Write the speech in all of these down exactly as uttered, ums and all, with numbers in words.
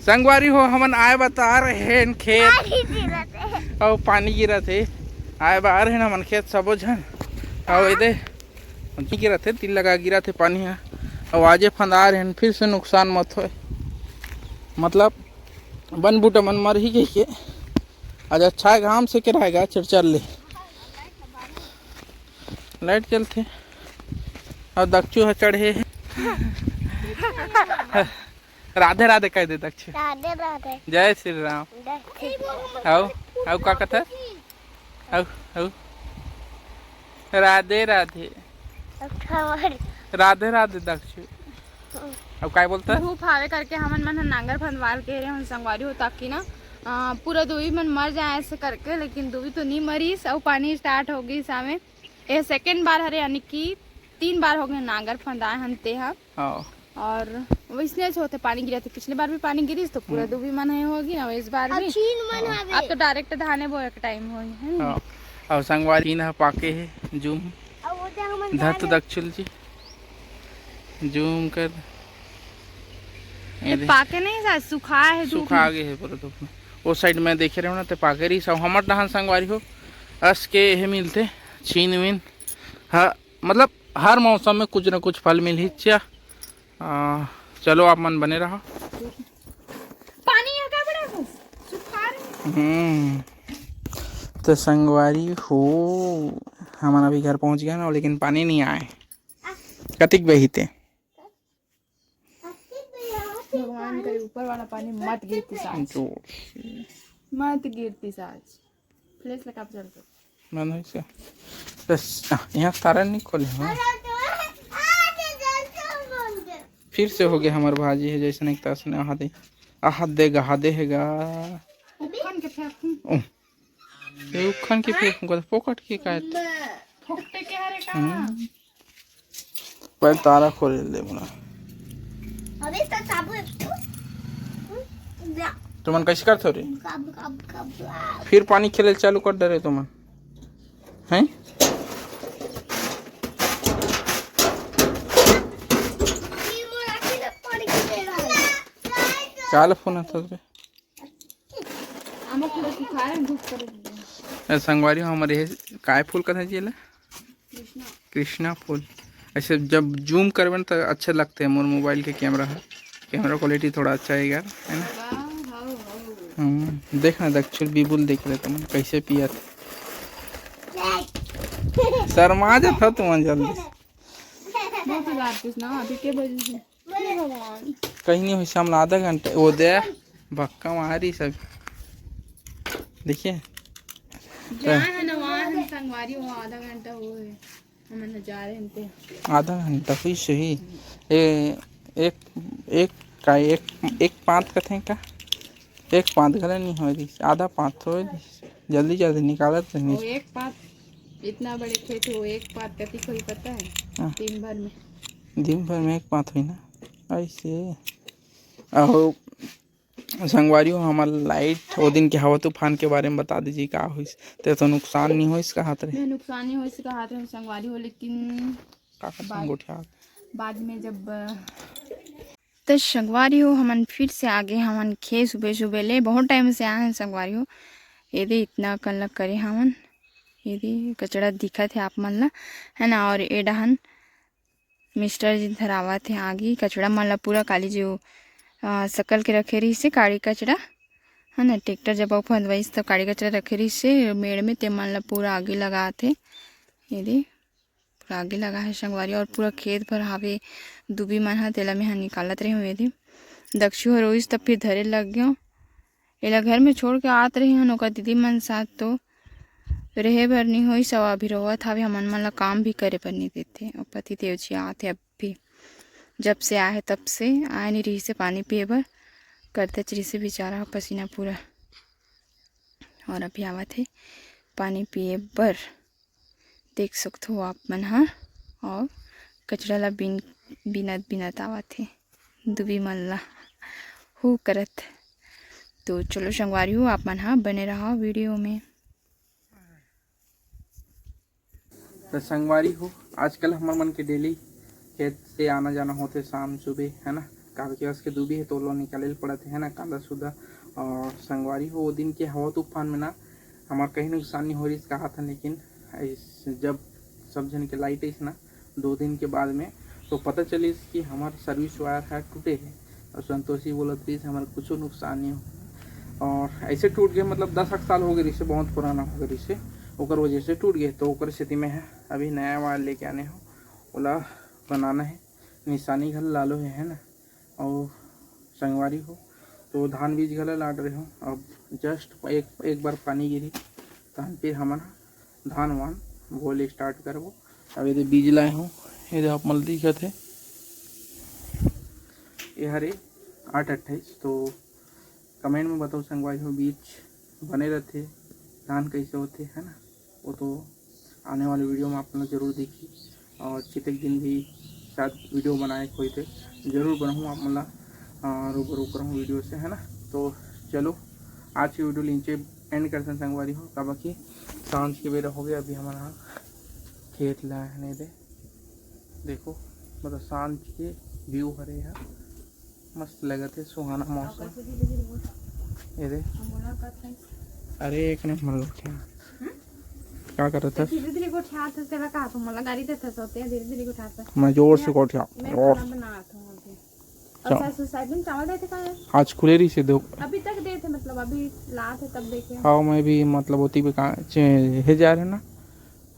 संगवारी हो, हमन आए बर आ रहे हैं खेत। पानी गिरत हे। अउ पानी गिरत हे। आए बर आ रहे हैं हमन खेत सबो झन। अउ एदे पानी गिरत हे, तिल लगा गिरत हे पानी ह। अउ आजे फंदा रहे हैं, फिर से नुकसान मत होए। मतलब बन बूटा मन मरही कहिके। आज अच्छा है, घाम से केराएगा चरचर ले। लाइट चलथे। अउ दक्षु ह चढ़े हे। राधे राधे कह दे दक्षु। राधे राधे। जय श्री राम। जय श्री राम। अउ, अउ का कथे? अउ, अउ। राधे राधे। अच्छा, राधे राधे दक्षु। अउ काय बोलता? धूप हावे करके हमन मन ह नांगर फंदवाल के रहे हन संगवारी हो, ताकि ना, अ, पूरा दुबी मन मर जाए ऐसे करके, लेकिन दुबी तो नहीं मरीस। अउ पानी स्टार्ट हो गई सामे। ये सेकंड बार हरे, यानी कि तीन बार हो गए नांगर फंदाए हन ते ह। हाँ। और वैसने से होते पानी गिरा थे, पिछले बार भी पानी गिरिस तो पूरा हम्म। दुबी मन है होगी ना, इस बार अब भी। छीन मन हाँ। हवे। अब तो डायरेक्ट धाने बोए के टाइम होई है ना? हाँ। और संगवारी छीन ह पाके है, जूम। अब वो तो हमन धर तो धाने दक्षुल जी, जूम कर। ये ये दे। पाके नहीं सा, सुखा है धूप सुखा में। गए है पूरा धूप में। वो साइड में देखे रहे हो ना, ते पाके रही सब हमर डहान संगवारी हो। अस के ये मिलते छीन वीन। हाँ, मतलब हर मौसम में कुछ ना कुछ फल मिल ही चा। आ, चलो आप मन बने रहो। पानी यहाँ का बड़ा है? सुखा रहे हैं। हम्म, तो संगवारी हो, हमन अभी घर पहुंच गए ना, लेकिन पानी नहीं आए। कतिक बही ते? भगवान करे ऊपर वाला पानी मत गिरती साज। जोर से। मत गिरती साज। फ्लैश लगा चल कर। बंद हो गया। बस, आ, यहाँ तारा नहीं खोले हो। फिर से हो गया हमार भाजी है जैसे नहीं तैसे नहीं, आहा दे, आहा दे गा, आहा दे है गा। उखन के फेंकूं। ओ, ये उखन के फेंकूं का, फोकट के का? फोकटे के हरे का? हम्म। पहले तारा खोले ले बना। अबे तो साबु एक ठो। हम्म, जा। तुमन कैसे करत हो रे? कब, कब, कब, आ। फिर पानी खेले चालू कर दे रहे तुमन, हैं? ये मोर आँखी में पानी गिरे रहा है। काला फोन आता रे। आमा पूरा सुखा रहे हैं, धूप करे हुए। ए, संगवारी हो, हमारे ये काय फूल कथे जी एला? कृष्णा। कृष्णा फूल। ऐसे जब जूम करबे ना तो अच्छे लगते हैं मोर मोबाइल के कैमरा है। कैमरा क्वालिटी थोड़ा अच्छा है यार, है ना? वाह, वाह, वाह। हम्म, देख ना, दक्षिण बिबुल देख रहे तुम कैसे पिया था। शर्मा जा था तुम जल्दी। बहुत हजार कृष्णा, अभी के बजे से? हे भगवान। कहीं नहीं हुई, सामने आधा घंटा वो दे भक्का मारी सब। देखिए। जहाँ है ना, वहाँ है संगवारी, वो आधा घंटा हुआ है। हमन जा रहे हैं ते। आधा घंटा हुई सही। ए, एक, एक का, एक, एक पात कथे का? एक पात घला नहीं हो रही, आधा पात हो रही। जल्दी, जल्दी निकालत रही। वो एक पात, इतना बड़े खेत हो, एक पात कति कोई पता है? हाँ। दिन भर में। दिन भर में एक पात हुई ना, ऐसे। अहो, संगवारी हो, हमर लाइट, वो दिन के हवा तूफान के बारे में बता दीजिए, का होइस? ते तो नुकसान नहीं होइस कहात रहे। नहीं, नुकसान नहीं होइस कहात रहे संगवारी हो, लेकिन का करते बाद, गोठिया। बाद में जब, तो संगवारी हो, हमन फिर से आगे, हमन खे सुबह सुबह ले, बहुत टाइम से आए हैं संगवारी हो। ये दे इतना कल करे हमन, ये दे कचड़ा दिखत है आप मन ला, है ना? और ए डहन मिस्टर जी धरावत हे आगी कचड़ा मन ला पूरा काली जो, अ, सकल के रखे रहिस हे काली कचड़ा, है ना, ट्रैक्टर जब अउ फंदवाइस त काली कचड़ा रखे रहिस हे मेड़ में, ते मन ला पूरा आगी लगात हे। ये दे, पूरा आगी लगा हे संगवारी, और पूरा खेत भर हावे दुबी मन ह, तेला मेहा निकालत रहे हूँ। ये दे, दक्षु ह रोइस त फिर धरे लग गयो। एला घर में छोड़ के आत रहे हन ओकर दीदी मन साथ, तो रहे बर नहीं होइस, अउ अभी रोवत हावे, हमन मन ला काम भी करे बर नहीं देते। अउ पति देव जी आत हे अब भी, जब से आए हे तब से आए नहीं रहिस हे पानी पिए बर, करते रहिस हे बेचारा पसीना पूरा, और अभी आवत हे पानी पिए बर। देख सकथो आप मन ह, और कचरा ला बिन, बिनत, बिनत आवत हे दुबी मन ला हू करत। तो चलो संगवारी हो, आप मन ह बने रहा वीडियो में। तो संगवारी हो, आजकल हमर मन के डेली खेत से आना जाना होथे शाम सुबह, है ना? काबर कि अस के दूबी हे तो ओला निकाले ल पड़त हे ना, कांदा सुदा। और संगवारी हो, वो दिन के हवा तूफान में ना हमार कहीं नुकसान नहीं हो रही कहा था, लेकिन इस, जब सब जन के लाइट आइस ना दो दिन के बाद में, तो पता चलिस कि हमार सर्विस वायर ह टूटे हे। और संतोषी बोलत रहिस हमार कुछ नुकसान नहीं हो, और ऐसे टूट गए, मतलब दस एक साल हो गए रिसे, बहुत पुराना हो गए रिसे, ओकर वजह से टूट गए। तो ओकर स्थिति में है, अभी नया वायर लेके आने हो, ओला बनाना है, निशानी घर लालो है, है ना। और संगवारी हो, तो धान बीज घला लाट रहे हो। अब जस्ट एक एक बार पानी गिरी, तहन फिर हमन धान वान बोले स्टार्ट करबो। अब एदे बीज लाए हो, एदे आप मन ल दिखत हे, ये हरे आठ अट्ठाईस। तो कमेंट में बताओ संगवारी हो, बीज बने रहते, धान कैसे होते, है ना। वो तो आने वाले वीडियो में आप लोग जरूर देखी, और चितक दिन भी शायद वीडियो बनाए कोई तो जरूर बनाऊँ आप मन ला, अ, रूबरू कराऊँ वीडियो से, है ना। तो चलो, आज की वीडियो नीचे एंड करते हैं संगवारी हो, काबर कि सांझ के बेरा हो गया, अभी हमारा खेत ला है नहीं दे। देखो, मतलब सांझ के व्यू हरे यहाँ, मस्त लगत हे, सुहाना मौसम। ये दे। अरे एक नंबर गोठिया। का करत हस? धीरे धीरे गोठियात हस, तेला का तो मोला गारी देत हस, होते धीरे धीरे गोठियात हस। मैं जोर से गोठिया। मैं और खाना बनात हूँ अभी। अच्छा। और सासू साइड में चावल देते का है? आज खुले रही से दो। अभी तक देते, मतलब अभी लात है तब देखे। हाँ, मैं भी मतलब होती भी कहाँ चे-, हे जा रहे ना।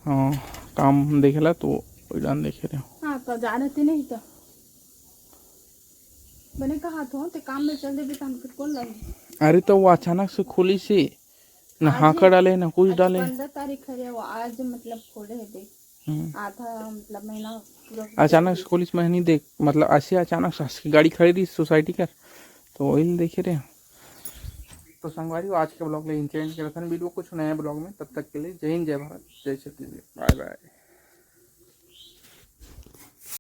हाँ, काम देखेला तो ओइलान देखे रहे। हाँ, तो जा रहते नहीं तो। बने कहा तो, ते काम में चल देबे, तहन फिर कौन लाही? अरे, तो वो अचानक से खुली से, ना आज हाकड़ डाले, ना कुछ आज डाले। पंद्रह तारीख हरे, वो आज मतलब खोले है, देख। हम्म। आधा मतलब महीना पूरा अचानक से खोलिस, मैं नहीं देख, मतलब ऐसे अचानक से ऐसे गाड़ी खड़ी रही सोसाइटी कर, तो वही देखे रहे। तो संगवारी हो, आज के ब्लॉग ले एंड करत हन, वीडियो कुछ नया ब्लॉग में, तब तक के लिए जय हिंद, जय भारत, जय छत्तीसगढ़, बाय बाय।